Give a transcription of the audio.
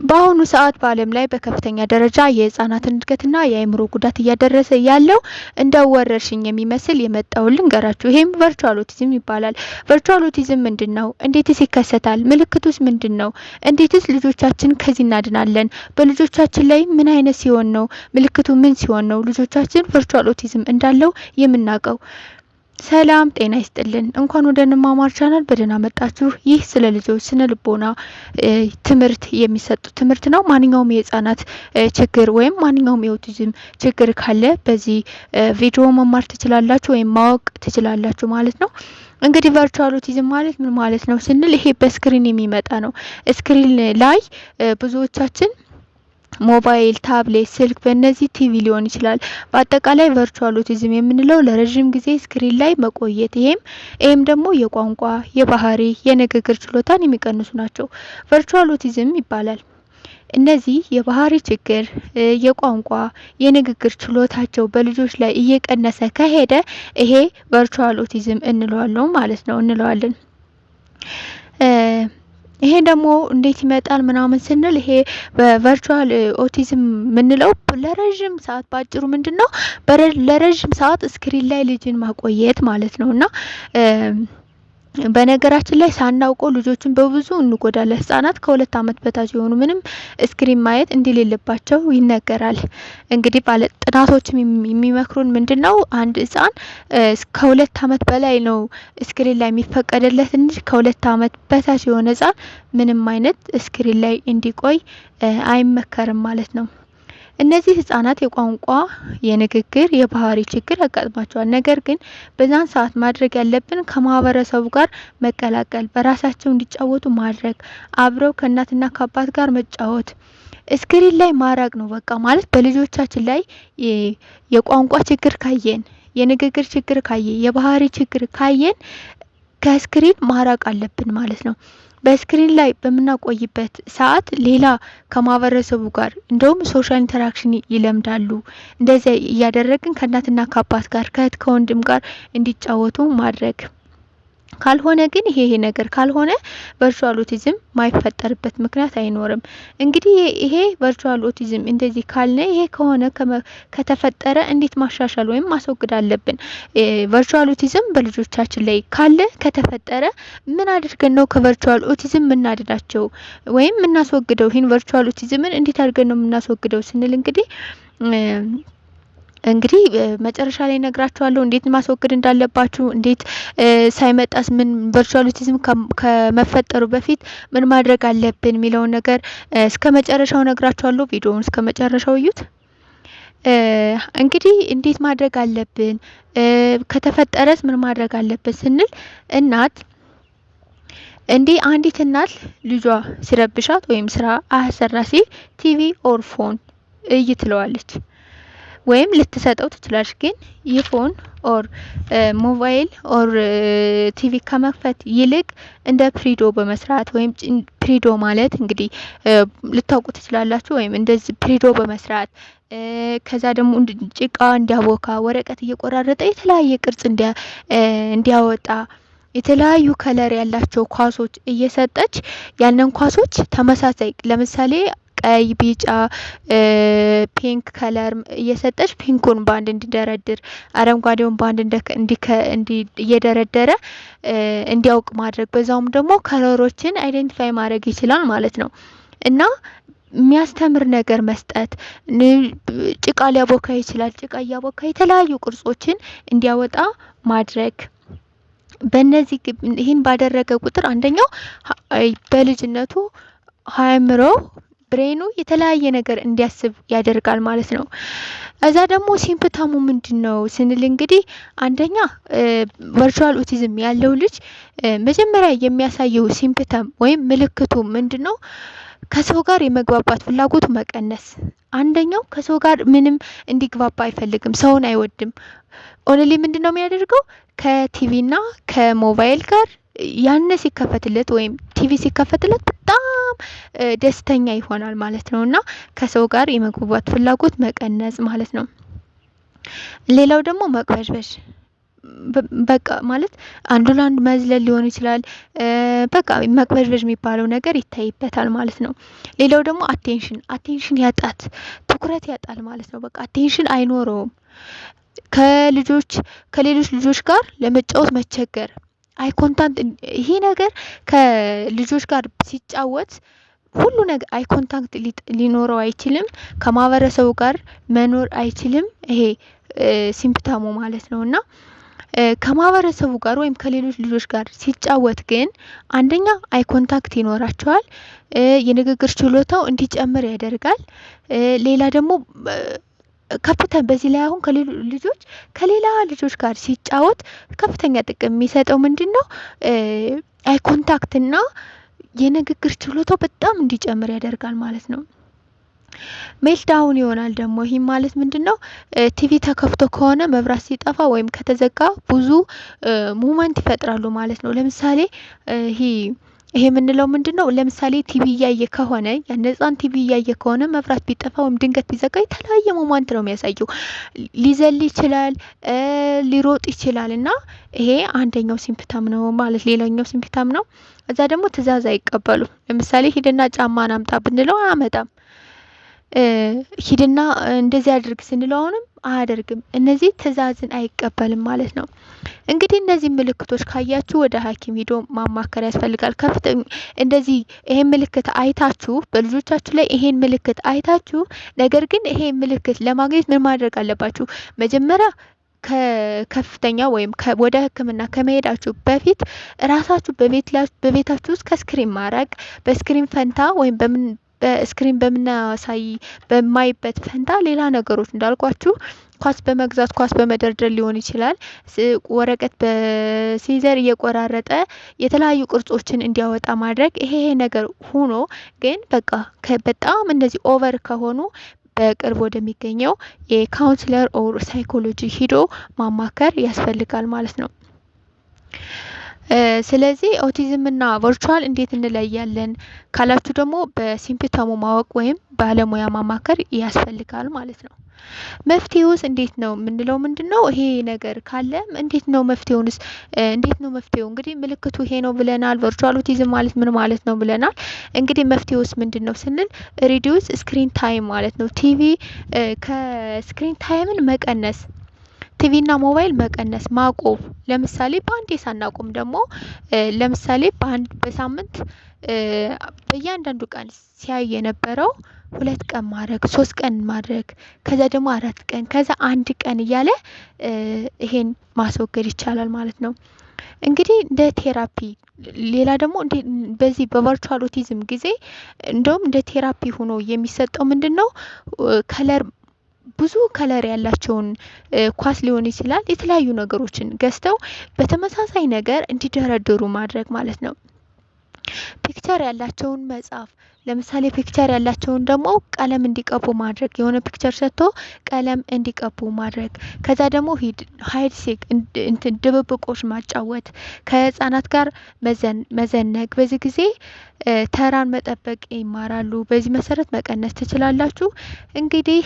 በአሁኑ ሰዓት በዓለም ላይ በከፍተኛ ደረጃ የህጻናትን እድገትና የአእምሮ ጉዳት እያደረሰ ያለው እንደ ወረርሽኝ የሚመስል የመጣውን ልንገራችሁ። ይሄም virtual autism ይባላል። Virtual autism ምንድነው? እንዴትስ ይከሰታል? ምልክቱስ ምንድነው? እንዴትስ ልጆቻችን ከዚህ እናድናለን? በልጆቻችን ላይ ምን አይነት ሲሆን ነው? ምልክቱ ምን ሲሆን ነው ልጆቻችን virtual autism እንዳለው የምናውቀው? ሰላም ጤና ይስጥልን። እንኳን ወደ እንማማር ቻናል በደህና መጣችሁ። ይህ ስለ ልጆች ስነ ልቦና ትምህርት የሚሰጡ ትምህርት ነው። ማንኛውም የህጻናት ችግር ወይም ማንኛውም የኦቲዝም ችግር ካለ በዚህ ቪዲዮ መማር ትችላላችሁ ወይም ማወቅ ትችላላችሁ ማለት ነው። እንግዲህ virtual autism ማለት ምን ማለት ነው ስንል ይሄ በ screen የሚመጣ ነው። Screen ላይ ብዙዎቻችን ሞባይል፣ ታብሌት፣ ስልክ በእነዚህ ቲቪ ሊሆን ይችላል። በአጠቃላይ virtual autism የምንለው ለረጅም ጊዜ screen ላይ መቆየት፣ ይሄም ደግሞ የቋንቋ፣ የባህሪ፣ የንግግር ችሎታን የሚቀንሱ ናቸው። Virtual autism ይባላል። እነዚህ የባህሪ ችግር፣ የቋንቋ፣ የንግግር ችሎታቸው በልጆች ላይ እየቀነሰ ከሄደ ይሄ virtual autism እንለዋለን ማለት ነው እንለዋለን። ይሄ ደግሞ እንዴት ይመጣል ምናምን ስንል ይሄ በ virtual autism የምንለው ለረጅም ሰዓት፣ ባጭሩ ምንድነው፣ ለረጅም ሰዓት screen ላይ ልጅን ማቆየት ማለት ነው። እና በነገራችን ላይ ሳናውቀው ልጆችን በብዙ እንጎዳለን። ህጻናት ከ2 አመት በታች የሆኑ ምንም screen ማየት እንደሌለባቸው ይነገራል። እንግዲህ ባለ ጥናቶችም የሚመክሩን ምንድነው፣ አንድ ህጻን ከ2 አመት በላይ ነው screen ላይ የሚፈቀድለት እንጂ ከ2 አመት በታች የሆነ ህጻን ምንም አይነት screen ላይ እንዲቆይ አይመከርም ማለት ነው። እነዚህ ህጻናት የቋንቋ፣ የንግግር፣ የባህሪ ችግር ያጋጥማቸዋል። ነገር ግን በዛን ሰዓት ማድረግ ያለብን ከማህበረሰቡ ጋር መቀላቀል፣ በራሳቸው እንዲጫወቱ ማድረግ፣ አብረው ከእናትና ከአባት ጋር መጫወት፣ screen ላይ ማራቅ ነው። በቃ ማለት በልጆቻችን ላይ የቋንቋ ችግር ካየን፣ የንግግር ችግር ካየን፣ የባህሪ ችግር ካየን ከ screen ማራቅ አለብን ማለት ነው። በ screen ላይ በምናቆይበት ሰዓት ሌላ ከማህበረሰቡ ጋር እንደውም social interaction ይለምዳሉ። እንደዚያ እያደረግን ከእናትና ከአባት ጋር፣ ከእህት ከወንድም ጋር እንዲጫወቱ ማድረግ። ካልሆነ ግን ይሄ ነገር ካልሆነ virtual autism ማይፈጠርበት ምክንያት አይኖርም። እንግዲህ ይሄ virtual autism እንደዚህ ካልነ ይሄ ከሆነ ከተፈጠረ እንዴት ማሻሻል ወይም ማስወገድ አለብን? Virtual autism በልጆቻችን ላይ ካለ፣ ከተፈጠረ ምን አድርገን ነው ከ virtual autism የምናድናቸው ወይም የምናስወግደው? ይሄን virtual autism ን እንዴት አድርገን ነው የምናስወግደው ስንል እንግዲህ መጨረሻ ላይ እነግራችኋለሁ እንዴት ማስወገድ እንዳለባችሁ፣ እንዴት ሳይመጣስ ምን virtual autism ከመፈጠሩ በፊት ምን ማድረግ አለብን የሚለውን ነገር እስከ መጨረሻው እነግራችኋለሁ። ቪዲዮውን እስከ መጨረሻው እዩት። እንግዲህ እንዴት ማድረግ አለብን፣ ከተፈጠረስ ምን ማድረግ አለብን ስንል እናት እንዲህ አንዲት እናት ልጇ ሲረብሻት ወይም ስራ አያሰራ ሲል TV or phone እይ ትለዋለች ወይም ልትሰጠው ትችላለች። ግን ይህ phone or mobile or TV ከመክፈት ይልቅ እንደ Play-Doh በመስራት፣ ወይም Play-Doh ማለት እንግዲህ ልታውቁ ትችላላችሁ። ወይም እንደዚህ Play-Doh በመስራት፣ ከዛ ደግሞ ጭቃ እንዲያቦካ፣ ወረቀት እየቆራረጠ የተለያየ ቅርጽ እንዲያወጣ፣ የተለያዩ color ያላቸው ኳሶች እየሰጠች ያንን ኳሶች ተመሳሳይ ለምሳሌ ቀይ፣ ቢጫ፣ pink color እየሰጠች pink ኡን ባንድ እንዲደረድር፣ አረንጓዴውን ባንድ እየደረደረ እንዲያውቅ ማድረግ፣ በዛውም ደግሞ color ኦችን identify ማድረግ ይችላል ማለት ነው። እና የሚያስተምር ነገር መስጠት፣ ጭቃ ሊያቦካ ይችላል። ጭቃ እያቦካ የተለያዩ ቅርጾችን እንዲያወጣ ማድረግ። በእነዚህ ይህን ባደረገ ቁጥር አንደኛው በልጅነቱ አእምሮ brain ኑ የተለያየ ነገር እንዲያስብ ያደርጋል ማለት ነው። እዛ ደግሞ symptom ኡ ምንድነው ስንል እንግዲህ አንደኛ virtual autism ያለው ልጅ መጀመሪያ የሚያሳየው symptom ወይም ምልክቱ ምንድነው? ከሰው ጋር የመግባባት ፍላጎቱ መቀነስ። አንደኛው ከሰው ጋር ምንም እንዲግባባ አይፈልግም፣ ሰውን አይወድም። Only ምንድነው የሚያደርገው? ከቲቪና ከሞባይል ጋር ያነ ሲከፈትለት ወይም ቲቪ ሲከፈትለት በጣም ደስተኛ ይሆናል ማለት ነው። እና ከሰው ጋር የመግባባት ፍላጎት መቀነስ ማለት ነው። ሌላው ደግሞ መቅበዝበዝ። በቃ ማለት አንዱ ለአንዱ መዝለል ሊሆን ይችላል። በቃ መቅበዝበዝ የሚባለው ነገር ይታይበታል ማለት ነው። ሌላው ደግሞ attention ያጣት፣ ትኩረት ያጣል ማለት ነው። በቃ attention አይኖረውም። ከሌሎች ልጆች ጋር ለመጫወት መቸገር፣ eye contact፣ ይሄ ነገር ከልጆች ጋር ሲጫወት ሁሉ ነገር eye contact ሊኖረው አይችልም። ከማህበረሰቡ ጋር መኖር አይችልም። ይሄ symptom ኡ ማለት ነው። እና ከማህበረሰቡ ጋር ወይም ከሌሎች ልጆች ጋር ሲጫወት ግን አንደኛ eye contact ይኖራቸዋል። የንግግር ችሎታው እንዲጨምር ያደርጋል። ሌላ ደግሞ ከፍተኛ በዚህ ላይ አሁን ልጆች ከሌላ ልጆች ጋር ሲጫወት ከፍተኛ ጥቅም የሚሰጠው ምንድነው? Eye contact እና የንግግር ችሎታው በጣም እንዲጨምር ያደርጋል ማለት ነው። Meltdown ይሆናል ደግሞ። ይህም ማለት ምንድነው? ቲቪ ተከፍቶ ከሆነ መብራት ሲጠፋ ወይም ከተዘጋ ብዙ movement ይፈጥራሉ ማለት ነው። ለምሳሌ ይሄ የምንለው ምንድነው? ለምሳሌ ቲቪ እያየ ከሆነ፣ ያን ህጻን ቲቪ እያየ ከሆነ መብራት ቢጠፋ ወይም ድንገት ቢዘጋ የተለያየ movement ነው የሚያሳየው። ሊዘል ይችላል፣ ሊሮጥ ይችላል እና ይሄ አንደኛው symptom ነው ማለት ሌላኛው symptom ነው። እዛ ደግሞ ትዕዛዝ አይቀበሉም። ለምሳሌ ሂድና ጫማን አምጣ ብንለው አያመጣም። ሂድና እንደዚህ አድርግ ስንለው አሁንም አያደርግም። እነዚህ ትዕዛዝን አይቀበልም ማለት ነው። እንግዲህ እነዚህ ምልክቶች ካያችሁ ወደ ሐኪም ሂዶ ማማከር ያስፈልጋል። ከፍተኛ እንደዚህ ይሄን ምልክት አይታችሁ፣ በልጆቻችሁ ላይ ይሄን ምልክት አይታችሁ፣ ነገር ግን ይሄን ምልክት ለማግኘት ምን ማድረግ አለባችሁ? መጀመሪያ ከከፍተኛ ወይም ወደ ሕክምና ከመሄዳችሁ በፊት ራሳችሁ በቤታችሁ ውስጥ ከ screen ማራቅ፣ በ screen ፈንታ ወይም በምን በ screen በምናሳይ በማይበት ፈንታ ሌላ ነገሮች እንዳልኳችሁ ኳስ በመግዛት፣ ኳስ በመደርደር ሊሆን ይችላል። ወረቀት በ scissor እየቆራረጠ የተለያዩ ቅርጾችን እንዲያወጣ ማድረግ። ይሄ ነገር ሆኖ ግን በቃ በጣም እነዚህ over ከሆኑ በቅርብ ወደሚገኘው የ counselor or psychology ሂዶ ማማከር ያስፈልጋል ማለት ነው። ስለዚህ ኦቲዝም እና virtual እንዴት እንለያለን ካላችሁ ደግሞ በ symptom ኡ ማወቅ ወይም ባለሙያ ማማከር ያስፈልጋል ማለት ነው። መፍትሄውስ እንዴት ነው የምንለው ምንድነው? ይሄ ነገር ካለ እንዴት ነው መፍትሄውንስ እንዴት ነው መፍትሄው? እንግዲህ ምልክቱ ይሄ ነው ብለናል። Virtual autism ማለት ምን ማለት ነው ብለናል። እንግዲህ መፍትሄውስ ምንድነው ስንል reduce screen time ማለት ነው። ቲቪ ከ screen time ን መቀነስ፣ ቲቪ እና ሞባይል መቀነስ፣ ማቆም። ለምሳሌ በአንዴ ሳናቆም ደግሞ ለምሳሌ በአንድ በሳምንት በእያንዳንዱ ቀን ሲያይ የነበረው 2 ቀን ማድረግ፣ 3 ቀን ማድረግ፣ ከዛ ደግሞ 4 ቀን፣ ከዛ አንድ ቀን እያለ ይሄን ማስወገድ ይቻላል ማለት ነው። እንግዲህ እንደ therapy ሌላ ደግሞ በዚህ በ virtual autism ጊዜ እንደውም እንደ therapy ሆኖ የሚሰጠው ምንድነው? Color፣ ብዙ color ያላቸውን ኳስ ሊሆን ይችላል፣ የተለያዩ ነገሮችን ገዝተው በተመሳሳይ ነገር እንዲደረድሩ ማድረግ ማለት ነው። Picture ያላቸውን መጽሐፍ ለምሳሌ picture ያላቸውን ደግሞ ቀለም እንዲቀቡ ማድረግ፣ የሆነ picture ሰጥቶ ቀለም እንዲቀቡ ማድረግ። ከዛ ደግሞ hide seek እንትን ድብብቆሽ ማጫወት፣ ከህፃናት ጋር መዘነግ። በዚህ ጊዜ ተራን መጠበቅ ይማራሉ። በዚህ መሰረት መቀነስ ትችላላችሁ። እንግዲህ